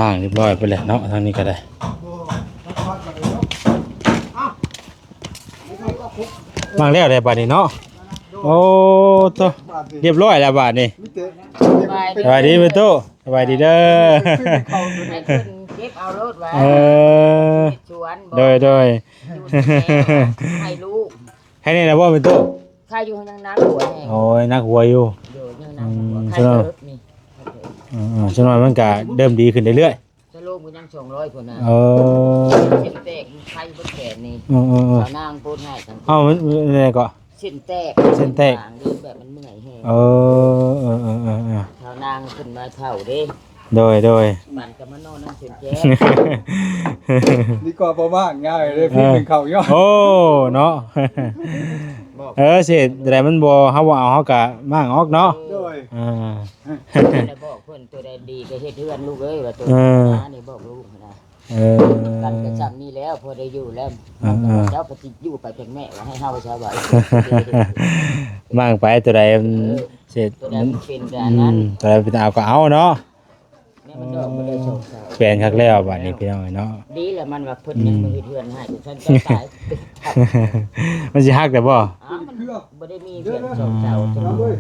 ລ້າງຮຽບຮ້ອຍໄປແລ້ວເນາະ ທາງນີ້ກໍໄດ້ ລ້າງແລ້ວແຫຼະບາດນີ້ເນາະ. ໂອ້ໂຕ ຮຽບຮ້ອຍແລ້ວບາດນີ້. ສະບາຍດີແມ່ຕູ້ ສະບາຍດີເດີ. ໃຫ້ເພິ່ນເກັບເອົາໂລດວ່າ ເອີ ເຮັດສວນບໍ່ ໂດຍໆ ຢູ່ໃຫ້ລູກ ໃຫ້ແນ່ລະບໍ່ແມ່ຕູ້? ຂາຍຢູ່ ຍັງໜັກຫົວແຮງ. ໂອ້ຍ ໜັກຫົວຢູ່ ໂດຍ ຍັງໜັກຫົວ ອືມ ຂາຍເຖິກນີ້ ເອີໆ ຈັກໜ້ອຍມັນກະເລີ່ມດີຂຶ້ນເລື້ອຍໆ. ສະໂລມກໍຍັງສອງຮ້ອຍພຸ້ນນະ. ເອີ ເສັ້ນແຕກ ໄຄເບິດແຂນນີ້. ເອີໆ ສາວນາງໂພດໃຫ້. ເອົ້າ ມັນ ມັນແນວໃດເກາະ? ເສັ້ນແຕກ ເສັ້ນແຕກ ບາງເດ້ ແບບມັນເມື່ອຍແຮງ. ເອີ ເອີໆ ສາວນາງເພິ່ນມາເຖົ້າເດ້. ໂດຍໆ ມັນກໍມານອນນຳເສັ້ນແຕກ ດີກວ່າບໍ່ວ່າງ ຍາຍເດ້ ເອີ ກິນເຂົ້າຢູ່. ໂອ້ ເນາະ ເອີ ຊິເຮັດໃດມັນບໍ່ ເຮົາບໍ່ເອົາ ເຮົາກໍມ້າງອອກເນາະ. ໂດຍ ອ່າ ແລ້ວບອກເພິ່ນ ຕົວໃດດີກໍເຮັດເຮືອນລູກເອີຍ ວ່າຕົວ ເອີ ນີ້ບອກລູກນະ. ເອີ ກັນກໍຊ່ຳນີ້ແລ້ວ ພໍໄດ້ຢູ່ແລ້ວ. ອ່າໆ ເຈົ້າກໍຊິຢູ່ໄປເປັນແມ່ວ່າ ໃຫ້ເຮົາຊະວ່າ ມ້າງໄປຕົວໃດມັນ ເອີ ເສດ ຕົວໃດມັນເປັນກໍອັນນັ້ນ ອືມ ຕົວໃດເປັນເອົາກໍເອົາເນາະ. ແມ່ນ ມັນດອກບໍ່ໄດ້ສອງສາວ ແປນຄັກແລ້ວບາດນີ້ພີ່ນ້ອງເອີຍເນາະ. ດີແລ້ວມັນວ່າເພິ່ນ ອືມ ຍັງບໍ່ເຮັດເຮືອນໃຫ້ ຊັ້ນຕາຍ ມັນຊິຫັກໄດ້ບໍ່? ອ້າວ ມັນບໍ່ໄດ້ມີເຮືອນສອງສາວ ເອີ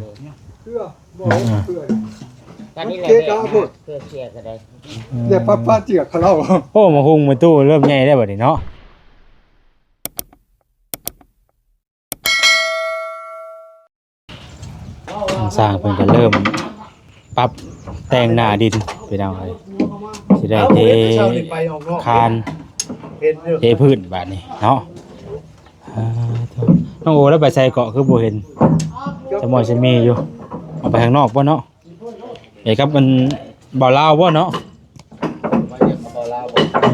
ເຄືອ ບໍ່ເຄືອ ກັນນີ້ແຫຼະ ເຄືອເຄຍກໍໄດ້ ແຕ່ປະປະເຈືອກຂະເລົ່າ. ໂອ້ ມາຫຸ່ງມາຕູ້ເລີ່ມໃຫຍ່ແລ້ວບັດນີ້ເນາະ. ທາງຊ່າງເພິ່ນກໍເລີ່ມປັບແຕ່ງໜ້າດິນພີ່ນ້ອງເອີຍ ຊິໄດ້ເທຄານ ເທພື້ນບາດນີ້ເນາະ. ອ່າ ນ້ອງໂອລະໄປໃສເກາະ ຄືບໍ່ເຫັນ ສະໝອຍສະມີຢູ່ ອອກໄປຂ້າງນອກບໍ່ເນາະ? ເອີ ກັບມັນ ບ່າວລາວບໍ່ເນາະ? ມາຮຽກເຂົາບໍ່ລາວບໍ່? ເອີ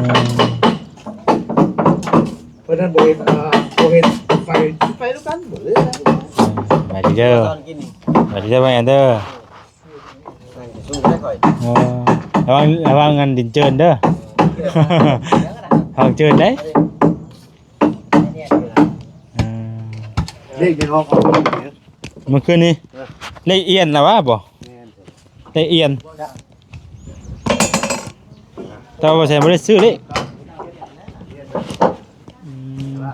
ເພິ່ນນັ້ນບໍ່ເຫັນ ອ່າ ບໍ່ເຫັນໄປ ໄປນຳກັນບໍ່ເລີຍ. ສະບາຍດີເດີ ສະບາຍດີເດີ ວ່າຫຍັງເດີ. ເອີ ລະວັງ ລະວັງອັນດິນເຈີນເດີ ລະວັງເຈີນເດ້. ເອີ ເລກຍັງອອກ ເມື່ອຄືນນີ້ ເອີ ເລກອຽນລະວະບໍ່? ແມ່ນ ໄດ້ອຽນ ແຕ່ວ່າບໍ່ໃຊ່ ບໍ່ໄດ້ຊື້ເລກ. ອືມ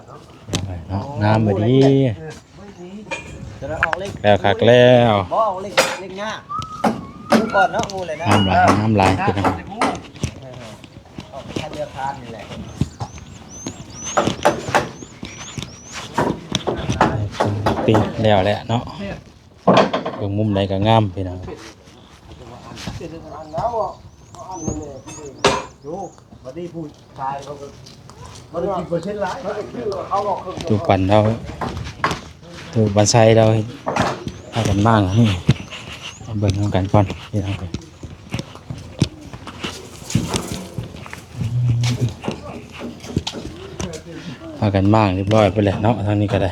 ເນາະ ງາມບໍ່ດີ ແລ້ວຄັກແລ້ວ ບໍ່ອອກເລກ ເລກຍາກ ງາມຫຼາຍ ງາມຫຼາຍພີ່ນ້ອງ. ປິດແລ້ວແຫຼະເນາະ ເບິ່ງມຸມໃດກໍງາມພີ່ນ້ອງ. ໂອ້ ບັດນີ້ຜູ້ຊາຍເຂົາກໍບໍ່ໄດ້ກິນເປີເຊັນຫຼາຍ ຕູ້ປັນລາວ ຕູ້ບັນໄຊລາວ ພາກັນມ້າງ ນີ້ ມາເບິ່ງນຳກັນກ່ອນພີ່ນ້ອງ. ພາກັນມ້າງຮຽບຮ້ອຍໄປແລ້ວເນາະ ທາງນີ້ກໍໄດ້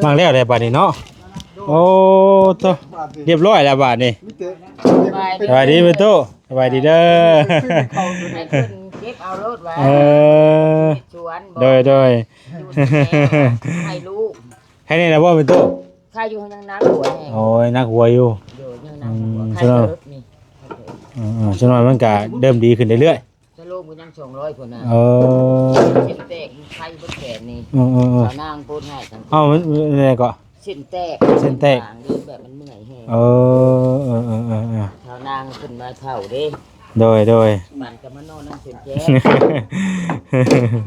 ມ້າງແລ້ວແຫຼະບາດນີ້ເນາະ. ໂອ້ໂຕ ຮຽບຮ້ອຍແລ້ວບາດນີ້. ສະບາຍດີແມ່ຕູ້ ສະບາຍດີເດີ. ໃຫ້ເພິ່ນເກັບເອົາໂລດວ່າ ເອີ ເຮັດສວນບໍ່ ໂດຍໆ ຢູ່ໃຫ້ແມ່ ໃຫ້ລູກ ໃຫ້ແນ່ລະບໍ່ແມ່ຕູ້? ຂາຍຢູ່ ຍັງໜັກຫົວແຮງ. ໂອ້ຍ ໜັກຫົວຢູ່ ໂດຍ ຍັງໜັກຫົວ ອືມ ຂາຍເຖິກນີ້ ເອີໆ ຈັກໜ້ອຍມັນກະເລີ່ມດີຂຶ້ນເລື້ອຍໆ. ສະໂລມກໍຍັງສອງຮ້ອຍພຸ້ນນະ. ເອີ ເສັ້ນແຕກ ໄຄເບິດແຂນນີ້. ເອີໆ ສາວນາງໂພດໃຫ້. ເອົ້າ ມັນ ມັນແນວໃດເກາະ? ເສັ້ນແຕກ ເສັ້ນແຕກ ບາງເດ້ ແບບມັນເມື່ອຍແຮງ. ເອີ ເອີໆ ສາວນາງເພິ່ນມາເຖົ້າເດ້. ໂດຍໆ ມັນກໍມານອນນຳເສັ້ນແຕກ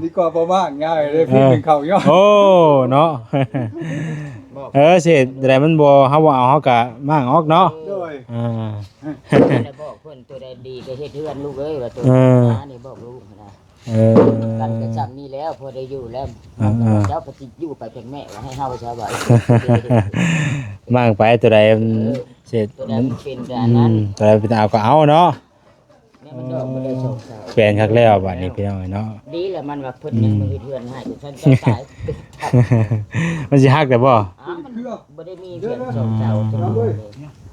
ດີກວ່າບໍ່ວ່າງ ຍາຍເດ້ ກິນເຂົ້າຢູ່. ໂອ້ເນາະ ເອີ ຊິເຮັດໃດມັນບໍ່ ເຮົາບໍ່ເອົາ ເຮົາກໍມ້າງອອກເນາະ. ໂດຍ ອ່າ ແລ້ວບອກເພິ່ນ ຕົວໃດດີກໍເຮັດເຮືອນລູກເອີຍ ວ່າຕົວ ເອີ ນີ້ບອກລູກນະ. ເອີ ກັນກໍຊ່ຳນີ້ແລ້ວ ພໍໄດ້ຢູ່ແລ້ວ. ເອີໆ ເຈົ້າກໍຊິຢູ່ໄປເປັນແມ່ວ່າ ໃຫ້ເຮົາຊະວ່າ ມ້າງໄປຕົວໃດມັນ ເອີ ເສດ ຕົວໃດມັນເປັນກໍອັນນັ້ນ ອືມ ຕົວໃດເປັນເອົາກໍເອົາເນາະ. ແມ່ນ ມັນດອກບໍ່ໄດ້ສອງສາວ ແປນຄັກແລ້ວບາດນີ້ພີ່ນ້ອງເອີຍເນາະ. ດີແລ້ວມັນວ່າເພິ່ນ ອືມ ຍັງບໍ່ເຮັດເຮືອນໃຫ້ ຊັ້ນຕາຍ ມັນຊິຫັກໄດ້ບໍ່? ອ້າວ ມັນບໍ່ໄດ້ມີເຮືອນສອງສາວ ເອີ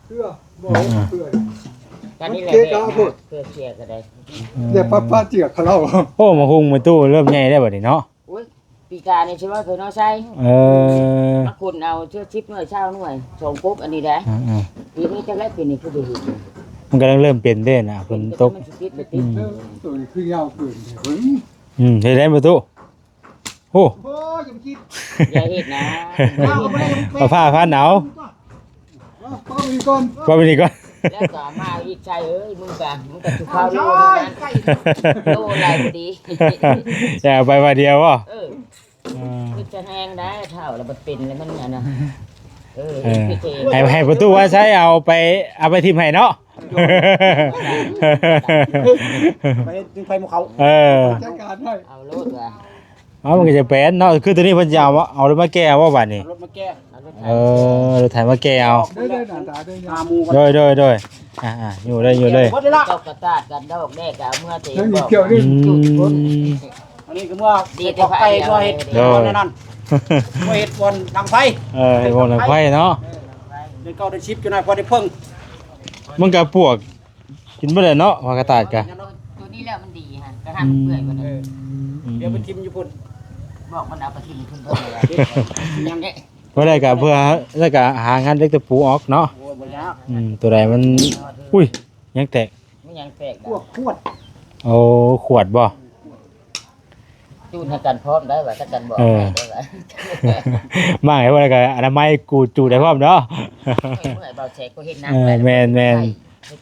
ເຄືອ ບໍ່ເຄືອ ກັນນີ້ແຫຼະ ເຄືອເຄຍກໍໄດ້ ແຕ່ປະປະເຈືອກຂະເລົ່າ. ໂອ້ ມາຫຸ່ງແມ່ຕູ້ເລີ່ມໃຫຍ່ແລ້ວບັດນີ້ເນາະ. ໂອ້ຍ ປີກາຍນີ້ຊິວ່າເພິ່ນເອົາໃສ່ ເອີ ມາຂຸດເອົາເທື່ອສິບໜ່ວຍ ຊາວໜ່ວຍ ສອງກົກອັນນີ້ແຫຼະ. ອ່າໆ ປີນີ້ຈັກແລ້ວ ປີນີ້ຄືບໍ່ເຫັນ ມັນກຳລັງເລີ່ມເປັນເດ້ນະ ຝົນຕົກ ມັນຊິຕິດບໍ່ຕິດ. ອືມ ເອີ ໂຕນີ້ຄືຍາວເກີນ ອືມ ເຮັດໄດ້ບໍ່ຕູ້? ໂອ້ ໂອ້ຍ ຢ່າໄປຄິດ ຢ່າເຮັດນະ ເອົາຜ້າພັນເອົາ ເອີ ເອົາໄປນີ້ກ່ອນ ເອົາໄປນີ້ກ່ອນ ແລ້ວກໍມາອີກ ໃສ່ເອີຍ ມຶງກະ ມຶງກະຈຸເຂົ້າໂລນັ້ນ ໂລຫຼາຍພໍດີ ຢ່າເອົາໄປວ່າດຽວບໍ່? ເອີ ເອີ ຄືຈະແຮງໄດ້ ເຖົ້າແລ້ວບັດເປັນແລ້ວມັນອັນນະ ເອີ ເອີ ໃຫ້ ໃຫ້ປະຕູວ່າໃຊ້ເອົາໄປ ເອົາໄປຖິ້ມໃຫ້ເນາະ ໄປເຮັດຈັ່ງໄຟໝູ່ເຂົາ ເອີ ຈັດການໃຫ້ ເອົາໂລດວ່າ ເອົາ ມັນກໍຈະແປນເນາະ ຄືໂຕນີ້ເພິ່ນຈະເອົາ ເອົາລົດມາແກ່ເອົາບໍ່ບາດນີ້? ເອົາລົດມາແກ່ ເອົາລົດໄຖ ເອີ ລົດໄຖມາແກ່ເອົາ ເດີໆ ໜ້າຕາເດີ ຫາໝູ່ກ່ອນ ໂດຍໆໆ ອ່າໆ ຢູ່ເລີຍ ຢູ່ເລີຍ ເກັບເບິດເລີຍລະ ຕົກກະຕາດກັນດອກແດ້ກະເອົາເມືອ ເອີ ເອົາຢູ່ເຈົ້າເດ້ ອືມ ອັນນີ້ກໍເມື່ອ ດີແຕ່ ໄປ ເຮັດ ໂດຍ ອັນນັ້ນ ເຮັດບ່ອນດັງໄຟ ເອີ ເຮັດບ່ອນດັງໄຟເນາະ ເອີ ເດືອນເກົ້າເດືອນສິບ ຈົນໄດ້ພໍໄດ້ເພິ່ງ ມັນກໍປວກ ກິນບໍ່ໄດ້ເນາະ ຜັກກະຕາດກະ ໂຕນີ້ແລ້ວມັນດີຫັ້ນ ກະຫາມັນເປື່ອຍບໍ່ໄດ້ ອືມ ດຽວໄປຖິ້ມຢູ່ພຸ້ນ ບອກມັນເອົາໄປຖິ້ມຢູ່ພຸ້ນ ຍັງ ບໍ່ໄດ້ກະເພື່ອ ແລ້ວກະຫາງານເຫຼັກຕະປູອອກເນາະ ໂອ້ ບໍ່ຍາກ ອືມ ໂຕໃດມັນ ອຸ້ຍ ຫຍັງແຕກ ມັນຫຍັງແຕກ ພວກຂວດ ໂອ້ ຂວດບໍ່? ຈູນໃຫ້ກັນພ້ອມໄດ້ວ່າ ຖ້າກັນບໍ່ ເອີ ໃຫ້ໄດ້ວ່າ ໝາກໃຫ້ວ່າ ແລ້ວກະອະນາໄມ ກູດຈູດໃຫ້ພ້ອມເນາະ ເມື່ອຍ ເບົາແຊກກໍເຮັດໜັກ ເອີ ແມ່ນໆ ໃຫ້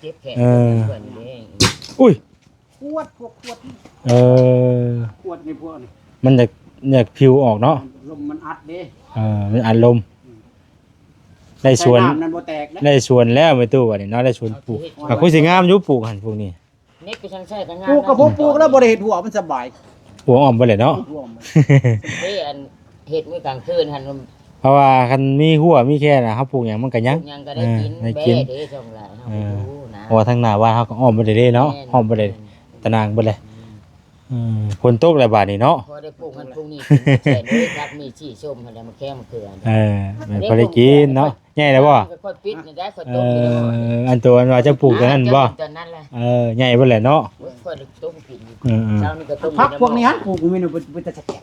ເຈັບແຂນ ເອີ ເພື່ອນນີ້ເດ້ ອຸ້ຍ ຂວດ ພວກຂວດນີ້ ເອີ ຂວດນີ້ ພວກນີ້ ມັນຢາກ ຢາກພິວອອກເນາະ ລົມມັນອັດເດ້ ເອີ ມັນອັດລົມ ອືມ ໄດ້ສວນ ນ້ຳມັນບໍ່ແຕກເດ້ ໄດ້ສວນແລ້ວແມ່ຕູ້ ບາດນີ້ເນາະ ໄດ້ສວນປູກ ເຮັດ ອ່ະ ຄືຊິງາມຢູ່ປູກຫັ້ນ ປູກນີ້ ເນັກໄປທາງໃຊ້ກໍງາມ ປູກກໍບໍ່ປູກແລ້ວ ບໍ່ໄດ້ເຮັດຫົວມັນສະບາຍ ຫົວອ້ອມໄປແຫຼະເນາະ ຫົວອ້ອມ ເດ້ ອັນ ເຮັດມື້ກາງຄືນຫັ້ນ ເພາະວ່າຄັນມີຮົ້ວມີແຄນະ ເຮົາປູກຫຍັງມັນກໍຍັງ ປູກຫຍັງກໍໄດ້ກິນ ເອີ ໄດ້ກິນ ແບ້ເດ້ ຊ່ວງຫຼາຍເຮົາ ເອີ ໄປຢູ່ນະ ເພາະວ່າທາງໜ້າບ້ານເຮົາກໍອ້ອມໄປເດ້ເນາະ ແມ່ນ ອ້ອມໄປເດ້ ແມ່ນ ຕະໜ່າງເບິດເລີຍ ອືມ ເອີ ຝົນຕົກແລ້ວບາດນີ້ເນາະ ພໍໄດ້ປູກຫັ້ນປູກນີ້ ກິນແຕ່ເລີຍ ພັກມີສີສົ້ມຫັ້ນແຫຼະ ມະແຂ້ມມະເຂືອ ເອີ ແມ່ນ ພໍໄດ້ກິນເນາະ ໃຫຍ່ແລ້ວບໍ່? ຂ້ອຍປິດນີ້ໄດ້ ຂ້ອຍ ເອີ ຕົ້ມຢູ່ເນາະ ອັນໂຕອັນວ່າເຈົ້າປູກຕົວນັ້ນບໍ່? ຕອນນັ້ນແຫຼະ ເອີ ໃຫຍ່ເບິດແຫຼະເນາະ ຂ້ອຍຕົ້ມກິນ ເອີໆ ເຊົ້ານີ້ກໍຕົ້ມ ຜັກພວກນີ້ຫັ້ນປູກ ແມ່ນບໍ່ ບໍ່ຈັກແກະ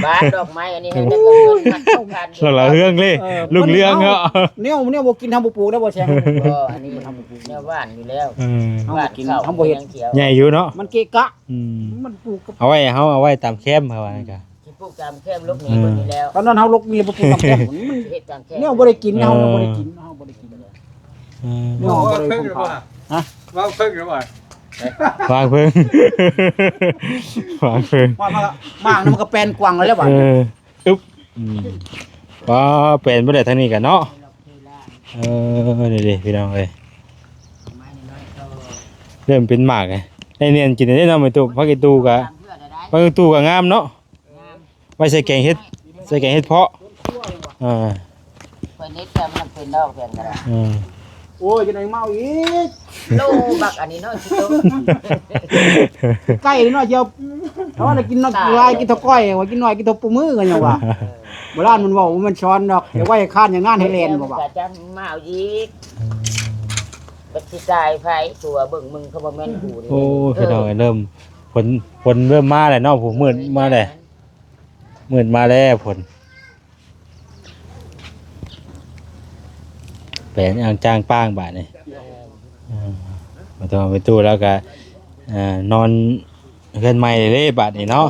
ບາດດອກໄມ້ອັນນີ້ໃຫ້ໄດ້ເງິນພັນສອງພັນ ລະເຮືອງເລີຍ ເອີ ລຸ້ນເຮືອງເນາະ ແນວ ແນວບໍ່ກິນເຮົາບໍ່ປູກໄດ້ບໍ່ແຊງ ບໍ່ ອັນນີ້ເຮົາບໍ່ປູກ ແນວຫວານຢູ່ແລ້ວ ເອີ ເຮົາບໍ່ກິນ ເຮົາບໍ່ເຮັດ ໃຫຍ່ຢູ່ເນາະ ມັນເກະກະ ອືມ ມັນປູກກັບ ເອົາໄວ້ ເຮົາເອົາໄວ້ຕາມແຄມ ເຂົາວ່ານັ້ນກະ ຊິປູກຕາມແຄມ ລົກເໜືອ ອືມ ເບິດນີ້ແລ້ວ ຕອນນັ້ນເຮົາລົກເໜືອບໍ່ປູກຕາມແຄມ ມັນເຮັດຕາມແຄມ ແນວບໍ່ໄດ້ກິນ ເຮົາບໍ່ໄດ້ກິນ ເຮົາບໍ່ໄດ້ກິນ ເອີ ແນວບໍ່ໄດ້ ວາງເພິ່ງແລ້ວບໍ່? ຮະ? ວາງເພິ່ງແລ້ວບໍ່? ວາງເພິ່ງ ວາງເພິ່ງ ວ່າມາ ມາ ມັນກໍແປນກວ້າງແລ້ວບາດ ເອີ ອຶບ ອືມ ວ່າແປນບໍ່ໄດ້ທາງນີ້ກັນເນາະ ເອີ ນີ້ເດ້ພີ່ນ້ອງເອີຍ ເລີ່ມເປັນໝາກ ໄດ້ເໜັນກິນໄດ້ເນາະ ແມ່ຕູ້ ຜັກອີ່ຕູກະ ຜັກອີ່ຕູກະງາມເນາະ ງາມ ໄວ້ໃສ່ແກງເຫັດ ໃສ່ແກງເຫັດເຜາະ ເອີ ຂ້ອຍເນັດແລ້ວມັນເປັນດອກເປັນກະດາ ເອີ ໂອ້ຍ ຈັ່ງໃດເມົາອີກ ໂລບັກອັນນີ້ເນາະ ຊິໂຕ ໄກ່ເນາະ ດຽວ ເຮົາໄດ້ກິນເນາະ ຫຼາຍກິນເທົ່າກ້ອຍ ວ່າກິນໜ້ອຍກິນເທົ່າປູມືກັນຫຍັງວ່າ ໂບລານມັນເວົ້າ ມັນສອນດອກ ດຽວໄວ້ຄ້ານຢ່າງນັ້ນໃຫ້ແລ່ນບໍ່ວ່າ ຈະມາເອົາອີກ ເອີ ບັດຊິຕາຍໃຜ ຕົວເບິ່ງມຶງ ເຂົາບໍ່ແມ່ນກູເດ້ ໂອ້ຍ ເອີ ພີ່ນ້ອງເອີຍ ເລີ່ມ ຝົນ ຝົນເລີ່ມມາແລ້ວເນາະ ຜູ້ມືດມາແລ້ວ ມືດມາແລ້ວ ຝົນ ແປນອາງຈ້າງປ້າງບາດນີ້ ເອີ ມາໂຕ ໄປຕູ້ແລ້ວກະ ເອີ ນອນເຮືອນໃໝ່ເດ້ບາດນີ້ເນາະ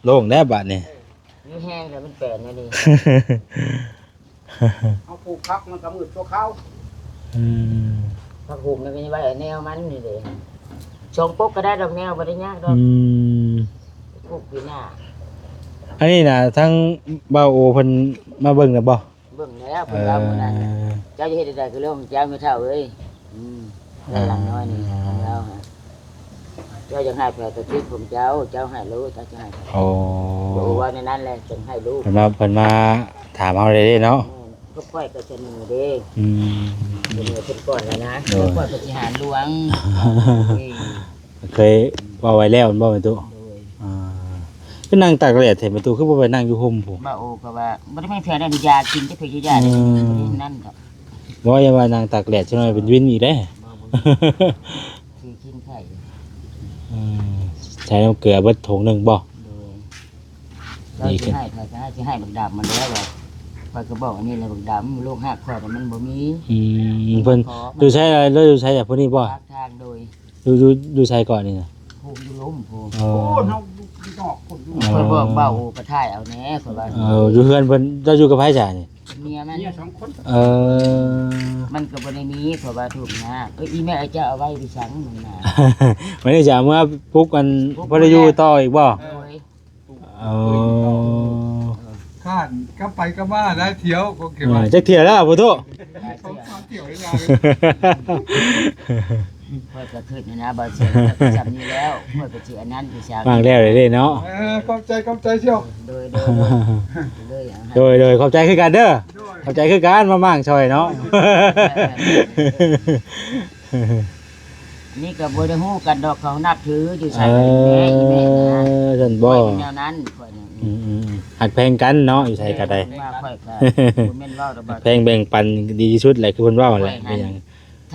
ໂລ່ງແລ້ວບາດນີ້ ມີແຮງແລ້ວມັນແປນແນວນີ້ ເຮົາປູກຜັກມັນກໍມືດຊົ່ວຄາວ ອືມ ຜັກຫຸ່ມມັນກໍຍັງໄວ້ແນວມັນນີ້ເດ້ ສອງປົກກໍໄດ້ດອກແນວ ບໍ່ໄດ້ຍາກດອກ ອືມ ປູກປີໜ້າ ອັນນີ້ນະ ທາງບ່າວໂອເພິ່ນມາເບິ່ງແລ້ວບໍ່? ເບິ່ງແລ້ວ ເພິ່ນວ່າມື້ນັ້ນ ເອີ ເຈົ້າຈະເຮັດໃດໆກໍເລື່ອງຂອງເຈົ້າ ແມ່ເຖົ້າເອີຍ ອືມ ເຮືອນຫຼັງນ້ອຍນີ້ ອ່າ ຂອງລາວຫັ້ນ ເຈົ້າຢາກໃຫ້ໃຜກໍສິດຂອງເຈົ້າ ເຈົ້າໃຫ້ໂລດ ເຈົ້າຈະໃຫ້ໃຜ ໂອ້ ເວົ້າແນວນັ້ນແຫຼະ ຈຶ່ງໃຫ້ລູກ ເພິ່ນມາ ເພິ່ນມາຖາມເຮົາເດ້ເນາະ ແມ່ນ ພວກຂ້ອຍກໍສະເໜີເດ້ ອືມ ສະເໜີເພິ່ນກ່ອນແລ້ວນະ ໂດຍ ພວກຂ້ອຍກໍຊິຫາຫຼວງ ເຄີຍເວົ້າໄວ້ແລ້ວແມ່ນບໍ່ແມ່ຕູ້? ໂດຍ ອ່າ ຄືນັ່ງຕາກແດດແທ້ແມ່ຕູ້ ຄືບໍ່ໄປນັ່ງຢູ່ຮົ່ມພຸ້ນ? ບ່າວໂອກໍວ່າ ບໍ່ໄດ້ແມ່ນເທື່ອນັ້ນ ຢາກິນ ຈະເປັນຢາ ອືມ ນັ້ນກໍ ບໍ່ ຢ່າວ່ານັ່ງຕາກແດດ ຊະນ້ອຍເປັນວິນອີກເດ້ ບໍ່ ບໍ່ ຄືກິນໄຂ່ ອືມ ໃສ່ນ້ຳເກືອເບິດຖົງໜຶ່ງບໍ່? ໂດຍ ເຈົ້າຊິໃຫ້ ຂ້ອຍກໍຊິໃຫ້ບັກດຳມັນແລ້ວວ່າ ຂ້ອຍກໍບອກອັນນີ້ແຫຼະ ບັກດຳ ລູກຮັກຂ້ອຍກໍມັນບໍ່ມີ ອືມ ເພິ່ນ ຢູ່ໃສລະ ລາວຢູ່ໃສລະ ຜູ້ນີ້ບໍ່? ປາກທາງ ໂດຍ ຢູ່ ຢູ່ ຢູ່ໃສເກາະນີ້ນະ? ຜູ້ຢູ່ລຸ່ມຜູ້ ອໍ ໂອ້ ເຮົາຢູ່ນອກພຸ້ນຢູ່ ຂ້ອຍບອກເບົາໂອກະຖ່າຍເອົາແດ່ ຂ້ອຍວ່າ ເອີ ຢູ່ເຮືອນເພິ່ນ ເຈົ້າຢູ່ກັບໃຜຊະນີ້? ເມຍມັນ ເມຍສອງຄົນ ເອີ ມັນກໍບໍ່ໄດ້ມີ ເພາະວ່າທຸກຍາກ ເອີ ອີແມ່ເຈົ້າເອົາໄວ້ໄປສັງມັນນະ ວັນນີ້ຈະເອົາເມືອປຸກອັນ ປຸກ ພໍໄດ້ຢູ່ຕໍ່ອີກບໍ່? ໂດຍ ອໍ ຂ້ານກັບໄປກັບມາຫຼາຍຖ້ຽວ ກໍເກັບ ເອີ ຈັກເທື່ອແລ້ວ ບໍ່ໂທ ສອງສາມຖ້ຽວແລ້ວ ຂ້ອຍກໍຄິດນະ ບໍ່ເຊື່ອ ສ່ຳນີ້ແລ້ວ ຂ້ອຍກໍຊິອັນນັ້ນຢູ່ຊາ ມາກແລ້ວເດ້ເນາະ ເອີ ຂອບໃຈ ຂອບໃຈສ່ຽວ ໂດຍ ໂດຍ ໂດຍ ໂດຍ ໂດຍ ຂອບໃຈຄືກັນເດີ ໂດຍ ຂອບໃຈຄືກັນ ມາມ້າງຊ່ອຍເນາະ ເອີ ນີ້ກໍບໍ່ໄດ້ຮູ້ກັນດອກ ເຂົານັບຖືຢູ່ໃສ ເອີ ກັນແດ່ອີແມ່ນະ ຊັ້ນບໍ່ ຂ້ອຍແນວນັ້ນ ຂ້ອຍນີ້ ອືມໆ ຮັກແພງກັນເນາະ ຢູ່ໃສກໍໄດ້ ວ່າຂ້ອຍກໍບໍ່ແມ່ນເວົ້າດອກ ຮັກແພງແບ່ງປັນດີທີ່ສຸດແຫຼະ ຄືເພິ່ນເວົ້າແຫຼະ ຂ້ອຍຫັ້ນ ເປັນຫຍັງ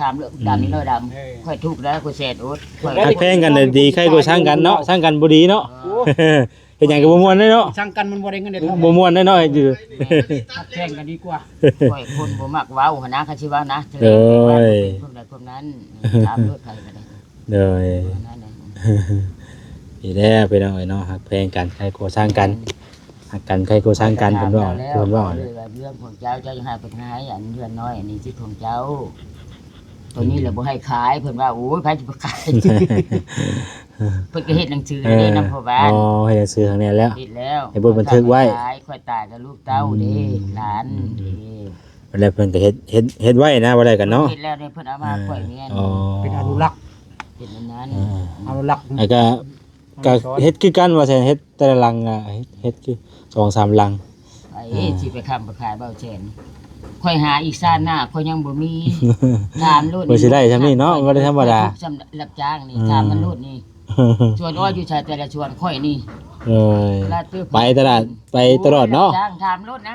ຖາມເລື່ອງດຳນີ້ເລີຍດຳ ເອີ ຂ້ອຍທຸກໄດ້ ຂ້ອຍແສນອົດ ຂ້ອຍຮັກແພງກັນນະດີ ໃຄກວ່າຊັງກັນເນາະ ຊັງກັນບໍ່ດີເນາະ ເອີ ເຮັດຫຍັງກໍບໍ່ມ່ວນເດ້ເນາະ ຊັງກັນມັນບໍ່ໄດ້ເງິນໄດ້ທອງ ບໍ່ມ່ວນເດ້ເນາະ ຢູ່ ແມ່ນ ຮັກແພງກັນດີກວ່າ ຂ້ອຍຄົນບໍ່ມັກເວົ້າຫັ້ນນະ ຄັນຊິເວົ້ານະ ໂດຍ ເລື່ອງໃດພວກນັ້ນ ຖາມໂລດໃຜກໍໄດ້ ໂດຍ ອັນນັ້ນນະ ນີ້ແຫຼະພີ່ນ້ອງເອີຍເນາະ ຮັກແພງກັນ ໃຄກວ່າຊັງກັນ ຮັກກັນໃຄກວ່າຊັງກັນ ເພິ່ນເວົ້າ ເພິ່ນເວົ້າ ເລື່ອງຂອງເຈົ້າ ເຈົ້າຈະໃຫ້ເພິ່ນໃຫ້ອັນເຮືອນນ້ອຍ ອັນນີ້ສິດຂອງເຈົ້າ ໂຕນີ້ແຫຼະບໍ່ໃຫ້ຂາຍ ເພິ່ນວ່າ ໂອ້ຍ ໃຜຊິໄປຂາຍ ເພິ່ນກໍເຮັດໜັງສື ເອີ ເດ້ນຳພໍ່ບ້ານ ອໍ ເຮັດໜັງສືທາງນີ້ແລ້ວ ເຮັດແລ້ວ ເຮັດບົດບັນທຶກໄວ້ ຂ້ອຍຕາຍແລ້ວລູກເຕົ້າເດ້ ອືມ ຫຼານ ອືມ ເດ້ ແລ້ວເພິ່ນກໍເຮັດ ເຮັດ ເຮັດໄວ້ນະ ບໍ່ໄດ້ກັນເນາະ ເຮັດແລ້ວເດ້ ເພິ່ນເອົາມາ ເອີ ຂ້ອຍນີ້ ອໍ ເປັນອະນຸລັກ ເປັນອັນນັ້ນ ເອີ ອະນຸລັກ ແລ້ວກໍ ກໍເຮັດຄືກັນວ່າຊັ້ນ ເຮັດແຕ່ລະຫຼັງ ເຮັດ ເຮັດຄືສອງສາມຫຼັງ ໄອ້ ເອີ ຊິໄປຄ້ຳໄປຂາຍເບົາແສນ ຂ້ອຍຫາອີກຊາດໜ້າ ຂ້ອຍຍັງບໍ່ມີ ຖາມໂລດ ເພິ່ນຊິໄດ້ຊ່ຳນີ້ເນາະ ບໍ່ໄດ້ທຳມະດາ ສຳລັບຈ້າງນີ້ ອືມ ຖາມມັນໂລດນີ້ ສວນອ້ອຍຢູ່ໃສແຕ່ລະສວນ ຂ້ອຍນີ້ ເອີ ໄປຕະຫຼາດ ໄປຕະຫຼອດເນາະ ຈ້າງຖາມໂລດນະ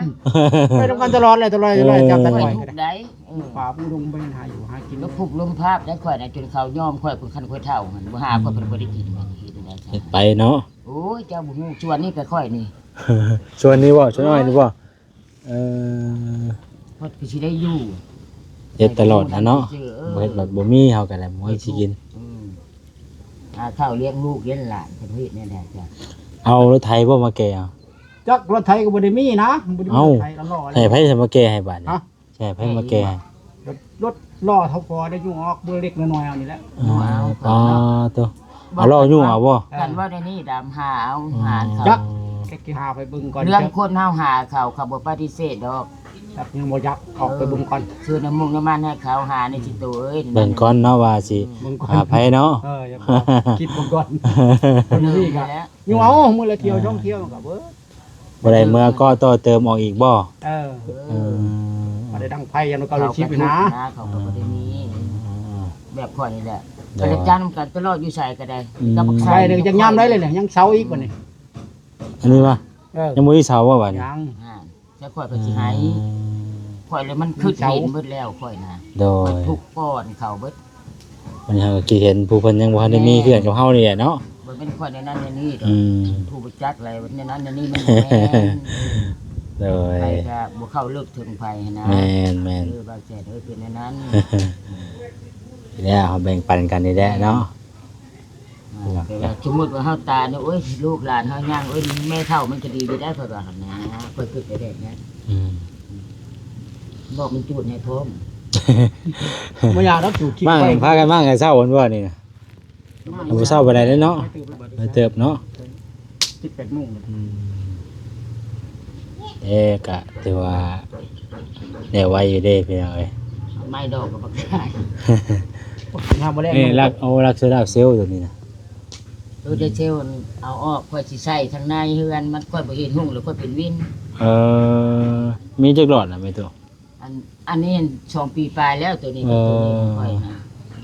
ໄປນຳກັນຕະຫຼອດເລີຍ ຕະຫຼອດ ເອີ ຕະຫຼອດ ຂ້ອຍທຸກໄດ໋ ເອີ ປ່າປູດົງໄປຫາຢູ່ຫາກິນ ລົມພຸກລົມພາບໄດ້ຂ້ອຍນະ ຈົນເຂົາຍອມຂ້ອຍ ຄັນຂ້ອຍເຖົ້າຫັ້ນ ບໍ່ຫາຂ້ອຍເພິ່ນບໍ່ໄດ້ກິນ ເຮັດໄປເນາະ ໂອ້ຍ ເຈົ້າບໍ່ຮູ້ ສວນນີ້ກໍຂ້ອຍນີ້ ສວນນີ້ບໍ່? ສວນອ້ອຍນີ້ບໍ່? ເອີ ເພິ່ນກໍຊິໄດ້ຢູ່ ເຮັດຕະຫຼອດຫັ້ນເນາະ ເອີ ບໍ່ເຮັດບັດບໍ່ມີ ເຮົາກໍໄດ້ບໍ່ມີຊິກິນ ອືມ ຫາເຂົ້າລ້ຽງລູກລ້ຽງຫຼານ ເພິ່ນເຮັດແນວໃດຈ້ະ ເອົາລົດໄຖບໍ່ມາແກ່ເອົາ? ຈັກ ລົດໄຖກໍບໍ່ໄດ້ມີນະ ບໍ່ໄດ້ມີ ເອົ້າ ລົດໄຖກໍລໍ ໃຫ້ໃຜຊິມາແກ່ໃຫ້ບາດນີ້? ຮະ? ໃຫ້ໃຜມາແກ່ໃຫ້? ລົດ ລົດລໍ້ເຂົາພໍໄດ້ ຍູ້ອອກເບິ່ງເລັກນ້ອຍເອົານີ້ແຫຼະ ອໍ ປາໂຕ ເອົາລໍ້ຍູ້ເອົາບໍ່? ຄັນວ່າໃນນີ້ດຳຫາເອົາ ຫາເຂົາ ຈັກ ຈັກຊິຫາໄປເບິ່ງກ່ອນ ເລື່ອງຄົນເຮົາຫາເຂົາ ເຂົາບໍ່ປະຕິເສດດອກ ຈັກຍັງບໍ່ຈັກ ອອກໄປເບິ່ງກ່ອນ ຊື້ນ້ຳມຸກນ້ຳມັນໃຫ້ເຂົາ ຫາໃນຊິໂຕເອີຍ ເບິ່ງກ່ອນເນາະວ່າຊິຫາໃຜເນາະ ເອີ ຢາກຄິດເບິ່ງກ່ອນ ມື້ນີ້ກະ ຢູ່ເອົາ ມື້ລະທ່ຽວສອງທ່ຽວມັນກະເບີດ ບໍ່ໄດ້ເມືອກໍຕໍ່ເຕີມອອກອີກບໍ່? ເອີ ເອີ ບໍ່ໄດ້ດັງໄຟຢ່າງເກົ່າເລີຍ ຊິໄປຫາ ເຂົາກໍບໍ່ໄດ້ມີ ແບບຂ້ອຍນີ້ແຫຼະ ໄປຮັບຈ້າງນຳກັນຕະຫຼອດ ຢູ່ໃສກໍໄດ້ ອືມ ກັບບັກໄຊ ໄປນີ້ຍັງຍາມໃດເລີຍ ຍັງເຊົາອີກບັດນີ້ ອັນນີ້ວ່າ ເອີ ຍັງບໍ່ໄດ້ເຊົາບໍ່ບັດນີ້? ຍັງ ແຕ່ຂ້ອຍກໍຊິໃຫ້ ອືມ ຂ້ອຍລະມັນຄິດເຫັນເບິດແລ້ວຂ້ອຍນະ ໂດຍ ທຸກກ່ອນເຂົາເບິດ ມັນຫາກໍຄິດເຫັນຜູ້ເພິ່ນຍັງບໍ່ທັນໄດ້ມີເຮືອນກັບເຮົານີ້ແຫຼະເນາະ ບໍ່ແມ່ນຂ້ອຍແນວນັ້ນແນວນີ້ດອກ ອືມ ຜູ້ບໍ່ຈັກແລ້ວແນວນັ້ນແນວນີ້ມັນບໍ່ແມ່ນ ໂດຍ ໃຜກໍບໍ່ເຂົ້າເລິກເຖິງໃຜຫັ້ນນະ ແມ່ນໆ ເອີ ບ່າວແສນເອີຍ ເປັນແນວນັ້ນ ແລ້ວເຮົາແບ່ງປັນກັນນີ້ແຫຼະເນາະ ອ່າ ແຕ່ວ່າສົມມຸດວ່າເຮົາຕາຍນີ້ ໂອ້ຍ ລູກຫຼານເຮົາຍ່າງ ໂອ້ຍ ແມ່ເຖົ້າມັນກໍດີຢູ່ໄດ໋ ຂ້ອຍວ່າຫັ້ນນະ ຂ້ອຍຄິດໄປແບບນັ້ນ ອືມ ບອກມັນຈູດໃຫ້ພ້ອມ ບໍ່ຢາກດອກ ຈູດ ຄິດໄປ ມາ ພາກັນມາແຕ່ເຊົ້າພຸ້ນບໍ່ນີ້ນະ ມາ ບໍ່ເຊົ້າປານໃດເດ້ເນາະ ໄວເຕີບເນາະ ເຈັດແປດໂມງ ອືມ ເອີ ກະຖືວ່າແລ້ວໄວຢູ່ເດ້ພີ່ນ້ອງເອີຍ ໄມ້ດອກກໍບໍ່ຂາຍ ງາມບໍ່ແລ້ວ ນີ້ລັກ ໂອ້ ລັກໂຊລາເຊວຕົວນີ້ນະ ໂຕເດເຊວເອົາອອກ ຂ້ອຍຊິໃສ່ທາງໃນເຮືອນ ມັນຂ້ອຍບໍ່ເຮັດຮຸ່ງ ແລ້ວຂ້ອຍເປັນວິນ ເອີ ມີຈັກຫຼອດນະແມ່ຕູ້? ອັນ ອັນນີ້ສອງປີປາຍແລ້ວ ໂຕນີ້ ເອີ ໂຕນີ້ຂອງຂ້ອຍນະ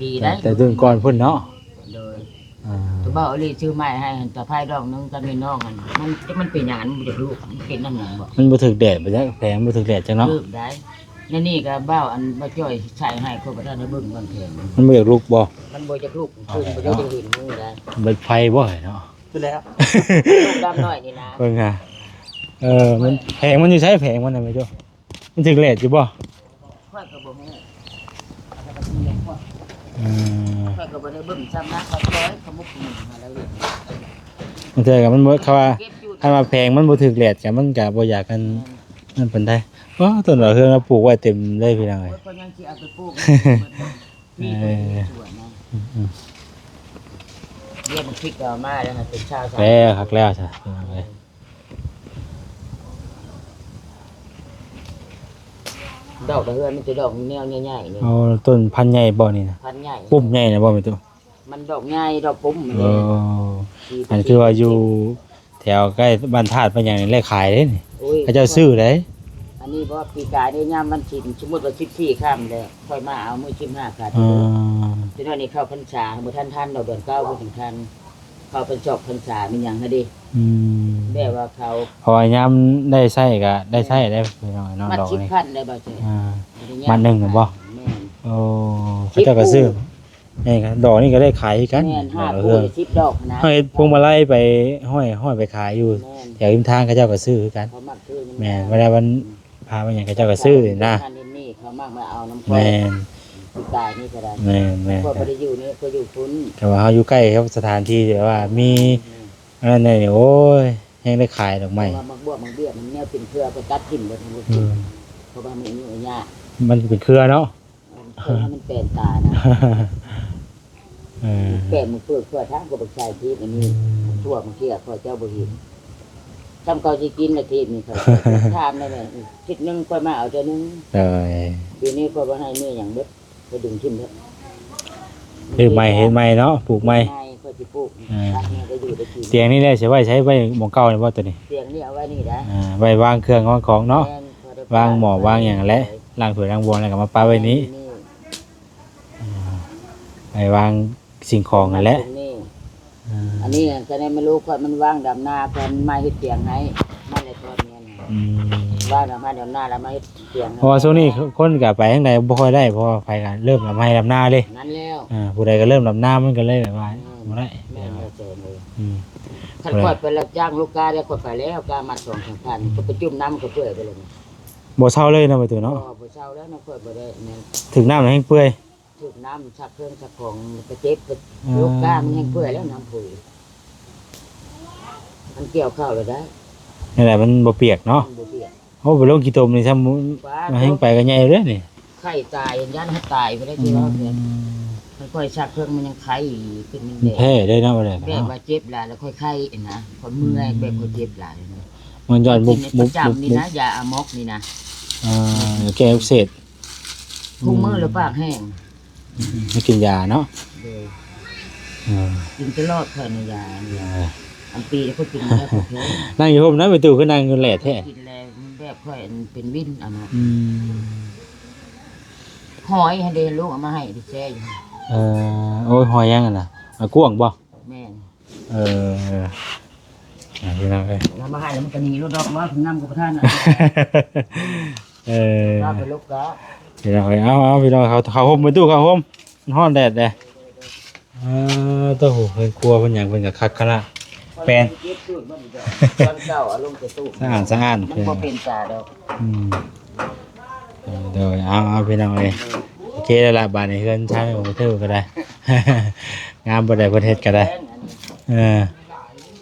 ດີໄດ໋ ແຕ່ ແຕ່ລຸ້ນກ່ອນພຸ້ນເນາະ ໂດຍ ອ່າ ໂຕບ່າວອາລີຊື້ໃໝ່ໃຫ້ຫັ້ນ ຕາໄພດອກໜຶ່ງກັບແມ່ນ້ອງຫັ້ນ ມັນ ມັນເປັນຫຍັງ ມັນບໍ່ຢາກລຸກ ມັນເປັນນຳຫຍັງບໍ່ ມັນບໍ່ຖືກແດດບໍ່ຈັກ ແຜງບໍ່ຖືກແດດຈັກເນາະ ຖືກໄດ໋ ແນວນີ້ກໍບ່າວ ອັນບ່າວຈ້ອຍໃສ່ໃຫ້ ຂ້ອຍບໍ່ທັນໄດ້ເບິ່ງມັນແຜງ ມັນບໍ່ຢາກລຸກບໍ່ ມັນບໍ່ຢາກລຸກ ເພິ່ນບໍ່ຢາກເຫັນມື້ໃດ ເບິດໄຟບໍ່ເນາະ ຄືແລ້ວ ລູກດຳນ້ອຍນີ້ນະ ເບິ່ງຫາ ເອີ ມັນແຜງມັນຢູ່ໃສ ແຜງມັນນະແມ່ໂຈ້? ມັນຖືກແດດຢູ່ບໍ່? ຂ້ອຍກໍບໍ່ຮູ້ ເອີ ຂ້ອຍກໍບໍ່ໄດ້ເບິ່ງຊ້ຳນະ ຂ້ອຍປ່ອຍຂະມຸກຂະມຸກຫາລາວເຮັດ ບາງເທື່ອກໍມັນບໍ່ ເຂົາວ່າ ເກັບຢູ່ ຄັນວ່າແຜງມັນບໍ່ຖືກແດດກໍມັນກໍບໍ່ຢາກ ອັນ ແມ່ນ ນັ້ນປານໃດ. ໂອ້ ຕົ້ນດາວເຮືອງລາວປູກໄວ້ເຕັມເລີຍພີ່ນ້ອງເອີຍ ໂອ້ຍ ຂ້ອຍຍັງຊິເອົາໄປປູກ ເອີ ນີ້ເພິ່ນເຮັດສວນນະ ອືມໆ ເດືອນມັນຄິດກໍເອົາມາແລ້ວ ເປັນຊາວ ແລ້ວຄັກແລ້ວຊະພີ່ນ້ອງເອີຍ. ດອກດາວເຮືອງມີແຕ່ດອກແນວໃຫຍ່ໆນີ້ ໂອ້ ຕົ້ນພັນໃຫຍ່ບໍ່ນີ້ນະ? ພັນໃຫຍ່ ປຸ່ມໃຫຍ່ນະບໍ່ແມ່ຕູ້? ມັນດອກໃຫຍ່ ດອກປຸ້ມ ເອີ ອັນຄືວ່າຢູ່ແຖວໃກ້ບ້ານທາດ ບ້ານຫຍັງນີ້ແຫຼະຂາຍເດ້ນີ້ ໂອ້ຍ ເຂົາເຈົ້າຊື້ເດ້. ອັນນີ້ບໍ່ ປີກາຍນີ້ຍາມວັນສິນ ສົມມຸດວ່າສິບສີ່ຄ່ຳແລ້ວ ຂ້ອຍມາເອົາມື້ສິບຫ້າຄ່ຳ ເອີ ຈະໜ້ອຍນີ້ເຂົ້າພັນສາ ບໍ່ທັນທັນດອກ ເດືອນເກົ້າບໍ່ທັນທັນ ເຂົ້າໄປຊອກພັນສາແມ່ນຫຍັງຫັ້ນເດ້ ອືມ ແບບວ່າເຂົາ ເພາະວ່າຍາມໄດ້ໃຊ້ກໍໄດ້ໃຊ້ໄດ້ພີ່ນ້ອງເນາະ ມັດສິບພັນໄດ້ບໍ່ເຈົ້າ? ອ່າ ມັດໜຶ່ງນະບໍ່? ແມ່ນ ໂອ້ ເຂົາເຈົ້າກໍຊື້ ນີ້ກໍດອກນີ້ກໍໄດ້ຂາຍຄືກັນ ແມ່ນ ຫ້າໂຕ ສິບດອກນະ ເຮົາເຮັດພວງມາໄລໄປຫ້ອຍ ຫ້ອຍໄປຂາຍຢູ່ ແມ່ນ ແຖວລິມທາງ ເຂົາເຈົ້າກໍຊື້ຄືກັນ ເຂົາມັກຊື້ ແມ່ນ ເວລາວັນ ອືມ ພາໄປຫຍັງເຂົາເຈົ້າກໍຊື້ນີ້ນະ ເຂົາມັກມາເອົານຳຂ້ອຍ ແມ່ນ ປີກາຍນີ້ກໍໄດ້ ແມ່ນໆ ຂ້ອຍບໍ່ໄດ້ຢູ່ນີ້ ຂ້ອຍຢູ່ພຸ້ນ ແຕ່ວ່າເຮົາຢູ່ໃກ້ກັບສະຖານທີ່ທີ່ແບບວ່າມີ ແມ່ນໆ ອັນນັ້ນນີ້ ໂອ້ຍ ແຮງໄດ້ຂາຍດອກໄມ້ ເພາະວ່າໝາກບວບໝາກເບ້ຍມັນແນວເປັນເຄືອ ເພິ່ນຕັດຖິ້ມເບິດ ບໍ່ກິນ ອືມ ເພາະວ່າມັນອາຍຸອາຍາ ມັນເປັນເຄືອເນາະ ເອີ ເພື່ອໃຫ້ມັນແປນຕານະ ເອີ ແປນມັນເພິ່ນເພື່ອທາງກໍບໍ່ໃສ່ທີບອັນນີ້ ອືມ ທົ່ວບາງເທື່ອຂ້ອຍເຈົ້າບໍ່ເຫັນ ຊ່ຳເຂົາຊິກິນລະທີບນີ້ ຂ້ອຍຖາມແດ່ແມ່ ທິດໜຶ່ງຂ້ອຍມາເອົາເທື່ອໜຶ່ງ ໂດຍ ປີນີ້ຂ້ອຍບໍ່ໃຫ້ເມຫຍັງເບິດ ຂ້ອຍດຶງຖິ້ມເບິດ ເຮັດໃໝ່ ເຮັດໃໝ່ເນາະ ປູກໃໝ່ ເຮັດໃໝ່ ຂ້ອຍຊິປູກ ອ່າ ຕັດແມ່ກໍຢູ່ໄດ້ກິນ ຕຽງນີ້ແຫຼະຊິໄວ້ໃສ ໄວ້ໝ່ອງເກົ່ານີ້ບໍ່ ໂຕນີ້? ຕຽງນີ້ເອົາໄວ້ນີ້ໄດ໋ ອ່າ ໄວ້ວາງເຄື່ອງວາງຂອງເນາະ ແມ່ນ ວາງໝໍ້ວາງຫຍັງແຫຼະ ລ້າງຖ້ວຍລ້າງບ່ວນແລ້ວກໍມາປະໄວ້ນີ້ ນີ້ ອ່າ ໄປວາງສິ່ງຂອງຫັ້ນແຫຼະ ນີ້ ອ່າ ອັນນີ້ກໍໄດ້ມາລູກຂ້ອຍ ມັນວ່າງດຳນາ ເພິ່ນມາເຮັດຕຽງໃຫ້ ມາແລ້ວຕອນນີ້ນະ ອືມ ວ່າງດຳນາ ດຳນາແລ້ວມາເຮັດຕຽງໃຫ້ ເພາະວ່າຊ່ວງນີ້ຄົນກໍໄປທາງໃດບໍ່ຄ່ອຍໄດ້ ເພາະວ່າໃຜກໍເລີ່ມດຳໄຮ່ດຳນາເດ້ ນັ້ນແລ້ວ ອ່າ ຜູ້ໃດກໍເລີ່ມດຳນາ ມັນກໍເລີຍແບບວ່າ ແມ່ນ ບໍ່ໄດ້ ແມ່ນແລ້ວ ອືມ ຄັນຂ້ອຍໄປຮັບຈ້າງລູກຄ້າໄດ້ ຂ້ອຍໄປແລ້ວ ກາມັດສອງສາມພັນ ກໍໄປຈຸ່ມນ້ຳ ມັນກໍເປື່ອຍໄປແລ້ວນີ້ ບໍ່ເຊົາເລີຍເນາະ ປະຕູເນາະ ບໍ່ ບໍ່ເຊົາແລ້ວນະ ຂ້ອຍບໍ່ໄດ້ນັ້ນ ຖືກນ້ຳແຮງເປື່ອຍ ຖືກນ້ຳຊັກເຄື່ອງຊັກຂອງໄປເຈັບ ອືມ ລູກຄ້າມັນແຮງເປື່ອຍແລ້ວ ນ້ຳປຸ໋ຍ ມັນກ່ຽວເຂົ້າແລ້ວໄດ໋ ນັ້ນແຫຼະ ມັນບໍ່ປຽກເນາະ ມັນບໍ່ປຽກ ໂອ້ ໄປລົງຂີ້ຕົມນີ້ຊ້ຳ ປາດ ມັນແຮງໄປກໍໃຫຍ່ເດ້ນີ້ ໄຂ້ຕາຍ ຢ້ານໃຫ້ຕາຍໄປແລ້ວ ອືມ ຊິວ່າແມ່ນ ມັນຄ່ອຍຊັກເຄື່ອງ ມັນຍັງໄຂ້ຂຶ້ນ ມັນ ມັນແພ້ເດ້ເນາະ ແບບ ແບບວ່າເຈັບຫຼາຍແລ້ວຄ່ອຍໄຂ້ນະ ຄ່ອຍເມື່ອຍ ອືມ ແບບຄ່ອຍເຈັບຫຼາຍນະ ມັນຍ້ອນ ກິນປະຈຳນີ້ນະ ຢາອາມັອກນີ້ນະ ອ່າ ແກ້ອັກເສບ ທຸກມື້ ອືມ ແລ້ວປາກແຫ້ງ ໃຫ້ກິນຢາເນາະ ໂດຍ ເອີ ກິນຕະຫຼອດຂ້ອຍນະຢາ ເອີ ອັນປີຂ້ອຍກິນແລ້ວ ນັ່ງຢູ່ຮົ່ມນະ ໄປຕູ້ຄືນັ່ງຢູ່ແດດແທ້ ກິນແລ້ວແບບຂ້ອຍອັນເປັນວິນອັນນັ້ນ ອືມ ຫອຍຫັ້ນເດ້ ລູກເອົາມາໃຫ້ໄດ້ແຊ່ຢູ່ ເອີ ໂອ້ຍ ຫອຍຫຍັງຫັ້ນນະ ອາ ກວາງບໍ່? ແມ່ນ ເອີ ອ່າ ພີ່ນ້ອງເອີຍ ເອົາມາໃຫ້ແລ້ວມັນກໍໜີໂລດດອກ ວ່ານຳກໍບໍ່ທັນ ເອີ ວ່າໄປລູກກະ ພີ່ນ້ອງເອີຍ ເອົາ ເອົາ ພີ່ນ້ອງ ເຂົ້າ ເຂົ້າຮົ່ມໄປຕູ້ ເຂົ້າຮົ່ມ ມັນຮ້ອນແດດເດ້ ອ່າ ໂຕ ເຮືອນຄົວເພິ່ນຫຍັງເພິ່ນກໍຄັກຂະໜາດ ແປນ ເກັບຕູດມັນດອກ ຕອນເຊົ້າເອົາລົງແຕ່ຕູ້ ສະອາດ ສະອາດ ມັນບໍ່ເປັນຕາດອກ ອືມ ໂດຍ ເອົາ ເອົາ ພີ່ນ້ອງເອີຍ ໂອເຄແລ້ວລະ ບາດນີ້ເຮືອນຊານຂອງເທີກໍໄດ້ ງາມບໍ່ໄດ້ເພິ່ນເຮັດກໍໄດ້ ເອີ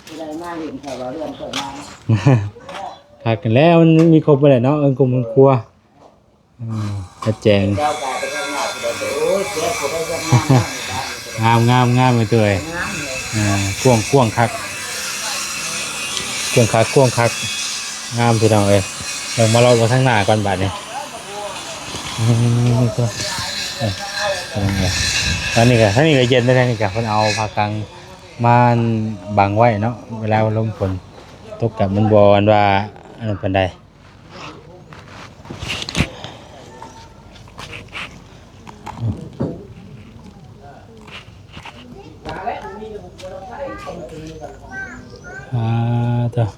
ຜູ້ໃດມາຫຼິ້ນເຂົາວ່າເຮືອນຂ້ອຍງາມ ຄັກແລ້ວ ມັນມີຄົບເບິດແຫຼະເນາະ ເຮືອນກົງເຮືອນຄົວ ອືມ ຊັດເຈນ ເຈົ້າກາຍໄປທາງໜ້າຜູ້ໃດ ໂອ້ຍ ເຈົ້າຜູ້ໃດງາມໆ ງາມໆ ງາມໄອ້ຕົວເອີຍ ງາມເລີຍ ອ່າ ກວ້າງ ກວ້າງຄັກ ກວ້າງຄັກ ກວ້າງຄັກ ງາມ ພີ່ນ້ອງເອີຍ ເບິ່ງມາເລາະເບິ່ງທາງໜ້າກ່ອນບາດນີ້ ອືມ ເອີ ອັນນີ້ກໍ ທາງນີ້ກໍເຢັນເດ້ ທາງນີ້ກໍເພິ່ນເອົາຜ້າກັງ ມາບັງໄວ້ເນາະ ເວລາລົມຝົນຕົກກໍມັນບໍ່ ອັນວ່າ ອັນນັ້ນປານໃດ ອ່າ ເຈົ້າ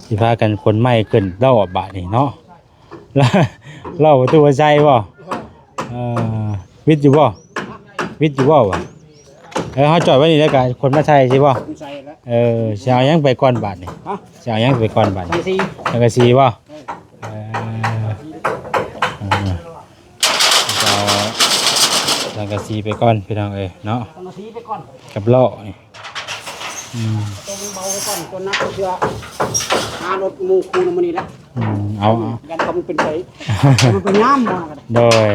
ຊິພາກັນຂົນໄມ້ຂຶ້ນເລາະບາດນີ້ເນາະ ເລາະປະຕູໃສ່ບໍ່? ເອີ ວິດຢູ່ບໍ່? ວິດຢູ່ບໍ່ວະ? ເອີ ເຮົາຈອດໄວ້ນີ້ແລ້ວກະຄົນມາໃສ່ຊິບໍ່? ໃສ່ແລ້ວ ເອີ ຊິເອົາຫຍັງໄປກ່ອນບາດນີ້? ຮະ? ຊິເອົາຫຍັງໄປກ່ອນບາດນີ້? ສັງກະສີ ສັງກະສີບໍ່? ເອີ ເອີ ເອີ ເອົາສັງກະສີໄປກ່ອນພີ່ນ້ອງເອີຍເນາະ ສັງກະສີໄປກ່ອນ ກັບລໍ້ນີ້ ອືມ ຕົວເບົາໄວ້ກ່ອນ ຕົວໜັກເທື່ອຫາລົດໝູ່ຄູ່ນຳມື້ນີ້ແຫຼະ ອືມ ເອົາ ເອົາ ຢ້ານເຂົາມັນເປັນໄປ ມັນໄປຍາມບໍ່ນະ ໂດຍ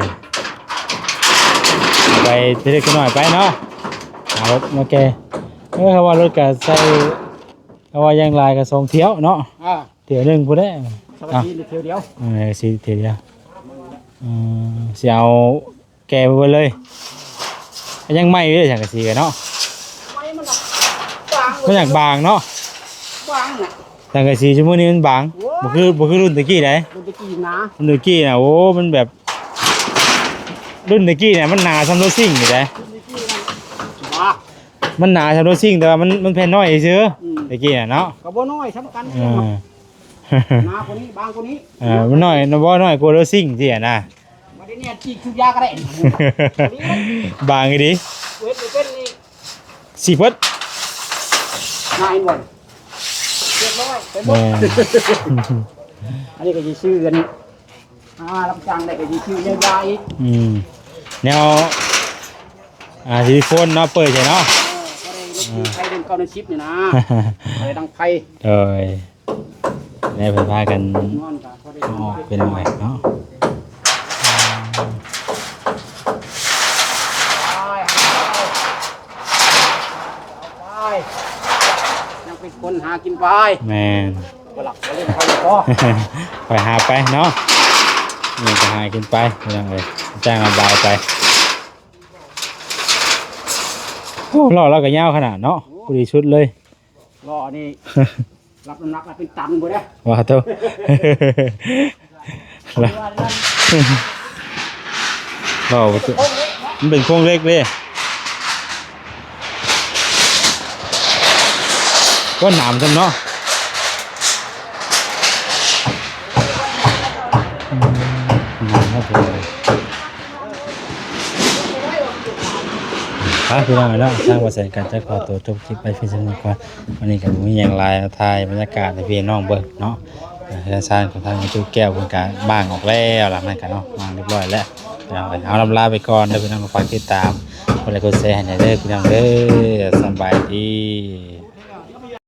ໄປທີລະໜ້ອຍໄປເນາະ ເອົາລົດມາແກ່ ເອີ ເຂົາວ່າລົດກະໃຊ້ ເຂົາວ່າຢ່າງຫຼາຍກະສອງຖ້ຽວເນາະ ອ່າ ຖ້ຽວໜຶ່ງພຸ້ນແຫຼະ ສັງກະສີ ອ່ະ ຖ້ຽວດຽວ ເອີ ສັງກະສີຖ້ຽວດຽວ ເອີ ຊິເອົາ ແກ່ໄປເບິດເລີຍ ຍັງໃໝ່ຢູ່ເດ້ສັງກະສີກະເນາະ ມັນຢາກບາງເນາະ ບາງນະ ສັງກະສີຊຸມື້ນີ້ມັນບາງ ໂອ້ຍ ບໍ່ຄື ບໍ່ຄືລຸ້ນແຕ່ກີ້ໃດ ລຸ້ນແຕ່ກີ້ໜາ ລຸ້ນແຕ່ກີ້ນະ ໂອ້ ມັນແບບ ລຸ້ນແຕ່ກີ້ນະ ມັນໜາສ່ຳໂລຊິງນີ້ໃດ ລຸ້ນແຕ່ກີ້ນັ້ນ ບ້າ ມັນໜາສ່ຳໂລຊິງ ແຕ່ວ່າມັນ ມັນແຜ່ນນ້ອຍຊື່ ອືມ ແຕ່ກີ້ນະເນາະ ກະບໍ່ນ້ອຍສ່ຳກັນ ເອີ ໜາກວ່ານີ້ ບາງກວ່ານີ້ ເອີ ມັນນ້ອຍ ບໍ່ ນ້ອຍກວ່າໂລຊິງຊີ້ຫັ້ນນະ ບໍ່ໄດ້ແນມຈີກຊຸບຢາກະໄດ້ ບາງອີ່ຫຼີ ເຮັດບໍ່ເປັນນີ້ ສີເພິດ ນາຍບ່ອນ ຮຽບຮ້ອຍ ໄປໝົດ ແມ່ນ ອັນນີ້ກະຊິຊື້ກັນ ອ່າ ຮັບຈ້າງໄດ້ກະຊິຊື້ຢາອີກ ອືມ ແນວ ອ່າ ຊິລິໂຄນເນາະ ເປີດໃສ່ເນາະ ເອີ ພໍໄດ້ລົດໄຟເດືອນເກົ້າເດືອນສິບນີ້ນະ ພໍໄດ້ດັງໄຟ ໂດຍ ແລ້ວເພິ່ນພາກັນ ນອນກະພໍໄດ້ ເອົາອອກເປັນໜ້ອຍເນາະ ໄປ ຍັງເປັນຄົນຫາກິນໄປ ແມ່ນ ບໍ່ຫຼັບບໍ່ເຫຼັ່ນໄປບໍ່ ໄປຫາໄປເນາະ ນີ້ກະຫາກິນໄປພີ່ນ້ອງເອີຍ ຈ້າງລະບາຍໄປ ໂອ້ ລໍ້ລາວກະຍາວຂະໜາດເນາະ ໂອ້ ພໍດີສຸດເລີຍ ລໍ້ນີ້ ຮັບນ້ຳໜັກລະເປັນຕັນພຸ້ນເດ້ ວ່າໂຕ ເວົ້າ ມັນເປັນໂຄງເຫຼັກເດ້ ກໍໜາມຊ້ຳເນາະ ອືມ ໜາມເນາະ ພີ່ນ້ອງເນາະ ທາງບ່າວແສນກະຈະຂໍໂຕຈົບຄລິບໄວ້ພຽງສ່ຳນີ້ກ່ອນ ວັນນີ້ກະບໍ່ມີຫຍັງຫຼາຍ ມາຖ່າຍບັນຍາກາດໃຫ້ພີ່ນ້ອງເບິ່ງເນາະ ເຮືອນຊານຂອງທາງແມ່ຕູ້ແກ້ວເພິ່ນກະມ້າງອອກແລ້ວ ຫຼັງນັ້ນກະເນາະ ມ້າງຮຽບຮ້ອຍແລ້ວ ພີ່ນ້ອງເອີຍ ເຮົາລຳລາໄປກ່ອນເດີພີ່ນ້ອງ ຝາກຕິດຕາມ ກົດໄລກ໌ກົດແຊໃຫ້ແດ່ເດີພີ່ນ້ອງເດີ ສະບາຍດີ.